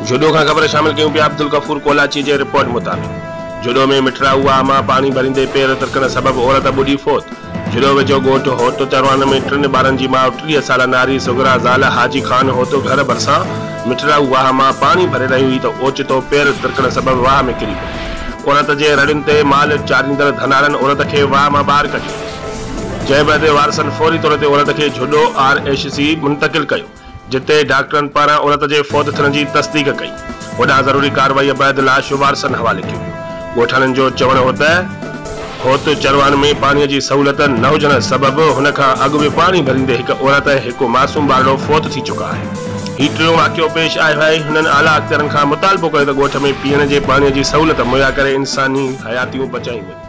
جهڏو کان خبر شامل ڪيون پيا عبدالغفور ڪولاچي جي رپورٽ مطابق جهڏو ۾ مٺڙائو واهه مان پاڻي ڀريندي پير ترڪڻ سبب عورت ٻڏي فوت جهڏو ويجهو ڳوٺ هوت چروان ۾ ٽن ٻارن جي ماء 30 سالا ناري صغريٰ زال حاجي خان هوت گهر ڀرسان مٺڙائو واهه مان پاڻي ڀري رهي هئي ته اوچتو پير ترڪڻ سبب واهه ۾ ڪري پئي. عورت جي رڙين تي مال چاريندڙ ڌنارن عورت کي واهه مان ٻاهر ڪڍيو، جنهن بعد وارثن فوري طور تي عورت کي جهڏو آر ايڇ سي منتقل ڪيو، جتي ڊاڪٽرن پاران عورت جي فوت ٿيڻ جي تصديق ڪئي. هوڏانهن ضروري ڪارروائي بعد لاش وارثن حوالي ڪيو ويو. ڳوٺاڻن جو چوڻ هو ته هوت چروان ۾ پاڻي جي سهولت نه هجڻ سبب هن کان اڳ به پاڻي ڀريندي هڪ عورت ۽ هڪ معصوم ٻارڙو فوت ٿي چڪا آهن. هي ٽيون واقعو پيش آيو آهي. هنن اعليٰ اختيارين کان مطالبو ڪيو ته ڳوٺ ۾ پيئڻ جي پاڻي جي سهولت مهيا ڪري انساني حياتيون بچايون وڃن.